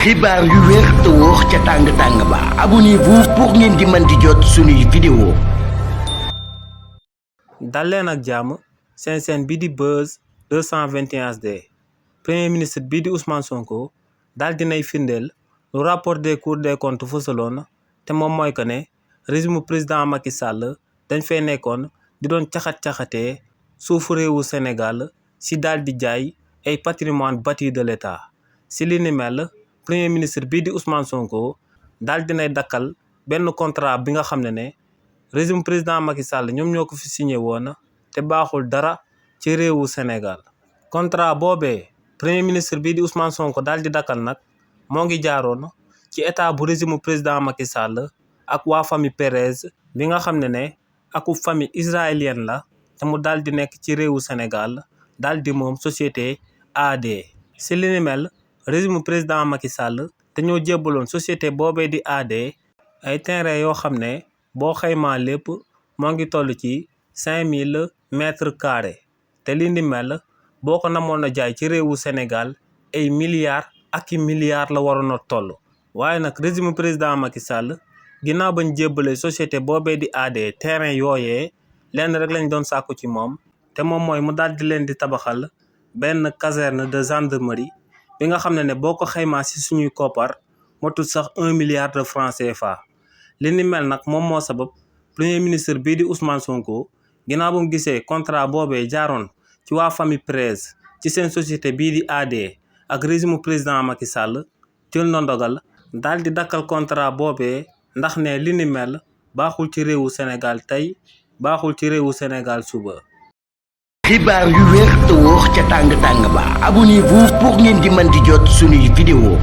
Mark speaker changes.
Speaker 1: xibaar yu wér te wóor ca tàng ba abonnez-vous pour ngeen di mën di jot suñuy vidéo.
Speaker 2: dal leen ak jàmm seen chaîne bi di Buzz 221 HD premier ministre bi di Ousmane Sonko daal dinay firndeel lu rapport des cours des comptes fësaloon te moom mooy que ne régime président Macky Sall dañ fay nekkoon di doon caxat-caxatee suufu réewu Sénégal si daal di jaay ay patrimoine bâti de l'État. si li ni mel premier ministre bii di Ousmane Sonko daal dinay dakkal benn contrat bi nga xam ne régime président Macky Sall ñoom ñoo ko fi signé woon te baaxul dara ci réewu Sénégal. contrat boobee premier ministre bii di Ousmane Sonko daal di dakkal nag moo ngi jaaroon ci état bu régime président Macky Sall ak waa famille Perez bi nga xam ne aku famille israélienne la te mu daal di nekk ci réewu Sénégal daal di moom société AD. si li ni mel régime président Macky Sall dañoo jébbaloon société boobee di AD ay terrain yoo xam ne boo xaymaa lépp moo ngi toll ci 5000 mètres carrés te li ni mel boo ko namoon a jaay ci réewu Sénégal ay milliards ak i milliards la waroon a toll. waaye nag régime président Macky Sall ginnaaw bañ jébbalee société boobee di AD terrain yooyee lenn rek lañ doon sàkku ci moom te moom mooy mu daal di leen di tabaxal benn caserne de gendarmerie bi nga xam ne boo ko xaymaa si suñuy koppar motul sax 1 milliard de francs CFA. li ni mel nag moom moo sabab premier ministre bii di Ousmane Sonko ginnaaw bu mu gisee contrat boobee jaaroon ci waa famille Perez ci seen société bii di AD ak régime président Macky Sall jël na ndogal daal di dakkal contrat boobee ndax ne li ni mel baaxul ci réewu Sénégal tey baaxul ci réewu Sénégal suba.
Speaker 1: xibaar yu wér te wóor ca tàng ba abonnez-vous pour ngeen di mën di jot suñuy vidéo.